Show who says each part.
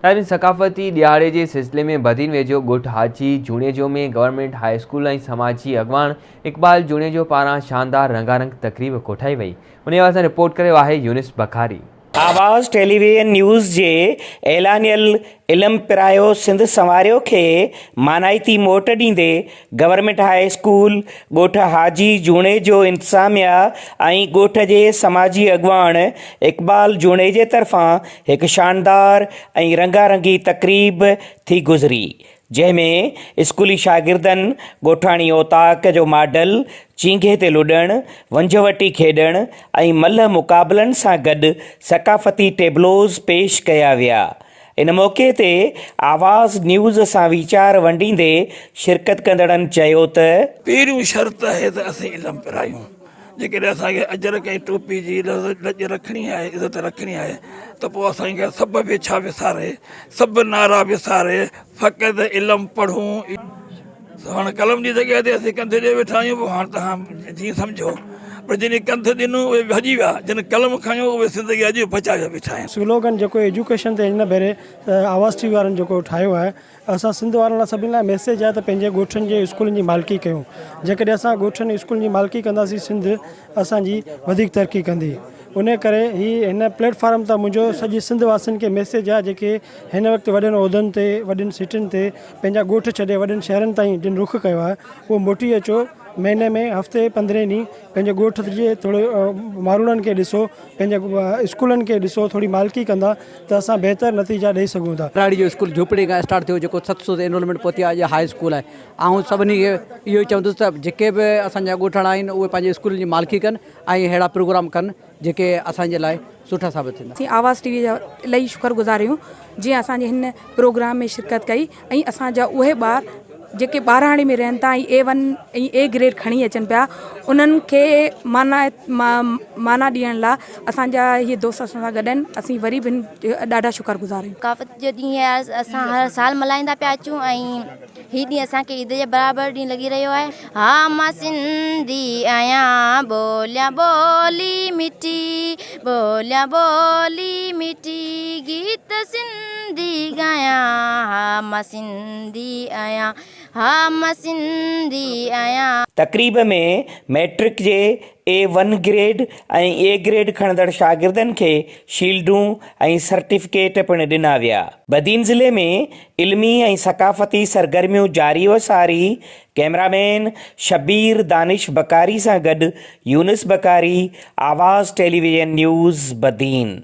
Speaker 1: ناظرين ثقافتي ڏهاڙي جي سلسلي ۾ بدين ويجهو ڳوٺ حاجي جوڻيجو ۾ گورنمينٽ هاء اسڪول ۽ سماجي اڳواڻ اقبال جوڻيجو پاران شاندار رنگارنگ تقريب ڪوٺائي وئي انهي حوالي سان رپورٽ ڪري رهيو آهي يونس بخاري.
Speaker 2: آواز ٽيليويزن نيوز جي اعلانيل علم پرايو سنڌ سنواريو کي مانائتي موٽ ڏيندي گورنمينٽ هاء اسڪول ڳوٺ حاجي جوڻيجو انتظاميا ۽ ڳوٺ جي سماجي اڳواڻ اقبال جوڻيجي طرفان هڪ شاندار ۽ رنگا رنگي تقريب ٿي گذري جنهن ۾ اسڪولي شاگردن ڳوٺاڻي اوطاق جو ماڊل، چينگهي تي لڏڻ، ونجهه وٽي کيڏڻ ۽ ملهه مقابلن سان گڏ ثقافتي ٽيبلوز پيش ڪيا ويا. ان موقعي تي آواز نيوز سان ويچار ونڊيندي شرڪت ڪندڙن چيو ته.
Speaker 3: پهريون شرط آهي ته اسين علم پرايون. جيڪڏهن اسان کي اجرڪ ۽ ٽوپي جي لڄ رکڻي آهي، عزت رکڻي آهي ته پوء اسان کي سڀ ويڇا وساري، سڀ نعرا وساري فقط علم پڙهون. هاڻ قلم جي جڳهه تي اسين ڪنڌ ڏيئي ويٺا آهيون، پوء هاڻ توهان جيئن سمجهو. پر جن ڪنڌ ڏنو اهي ڀڄي ويا، جن قلم کنيو اهي سنڌ کي اڄ به بچايو بيٺا آهن.
Speaker 4: سلوگن جيڪو ايجوڪيشن تي هن ڀيري آواز ٽي وي وارن جيڪو ٺاهيو آهي اسان سنڌ وارن لاء سڀني لاء ميسيج آهي ته پنهنجي ڳوٺن جي اسڪولن جي مالڪي ڪيون جيڪڏهن اسان ڳوٺن اسڪولن جي مالڪي ڪنداسين سنڌ اسان جي وڌيڪ ترقي ڪندي ان ڪري هي هن پليٽ فارم تان منهنجو سڄي سنڌ واسين کي ميسيج آهي جيڪي هن وقت وڏن عهدن تي وڏين سيٽن تي پنهنجا ڳوٺ ڇڏي وڏن شهرن تائين جن رخ ڪيو آهي اهو موٽي اچو مهيني ۾ هفتي پندرهين ڏينهن پنهنجي ڳوٺ جي ٿورو ماروئڙن کي ڏسو پنهنجي اسڪولن کي ڏسو ٿوري مالڪي ڪندا ته اسان بهتر نتيجا ڏئي سگهون ٿا.
Speaker 5: ٻهراڙي جو اسڪول جهوپڙي کان اسٽارٽ ٿيو جيڪو 700 تي انرولمينٽ پهتي آهي اڄ هاء اسڪول آهي آئون سڀني کي اهو ئي چوندس ته جيڪي به اسان جا ڳوٺاڻا آهن اهي پنهنجي اسڪولن جي مالڪي ڪن ۽ اهڙا پروگرام ڪن جيڪي اسان جي لاء سٺا ثابت ٿيندا.
Speaker 6: اسين آواز ٽي وي جا الاهي شڪر گذار آهيون جنهن اسان جي هن پروگرام ۾ شرڪت ڪئي ۽ اسان جا اهي ٻار جيڪي ٻاراڻي ۾ رهن ٿا ۽ اي ون ۽ اي گريڊ کڻي اچن پيا انهن کي معنيٰ معنيٰ ڏيڻ لاء اسان جا اهي دوست اسان سان گڏ آهن اسين وري به ڏاڍا شڪر گذار آهيون.
Speaker 7: ثقافت جو ڏينهن آهي اسان هر سال ملهائيندا پيا اچون ۽ هي ڏينهن اسان کي عيد جي برابر ڏينهن لڳي رهيو آهي. ها مان سنڌي آهيان ٻوليان ٻولي مٺي ٻوليان ٻولي مٺي گيت سنڌي ڳايان ها مان سنڌي آهيان ها مان سنڌي آهيان.
Speaker 2: تقريب ۾ مئٽرڪ جي A one grade ۽ A grade کڻندڙ شاگردن کي شيلڊون ۽ سرٽيفڪيٽ پڻ ڏنا ويا. بدين ضلعي ۾ علمي ۽ ثقافتي سرگرميون جاري و ساري، ڪئميرا مين شبير دانش بڪاري سان گڏ يونس بڪاري، آواز ٽيليويزن نيوز، بدين.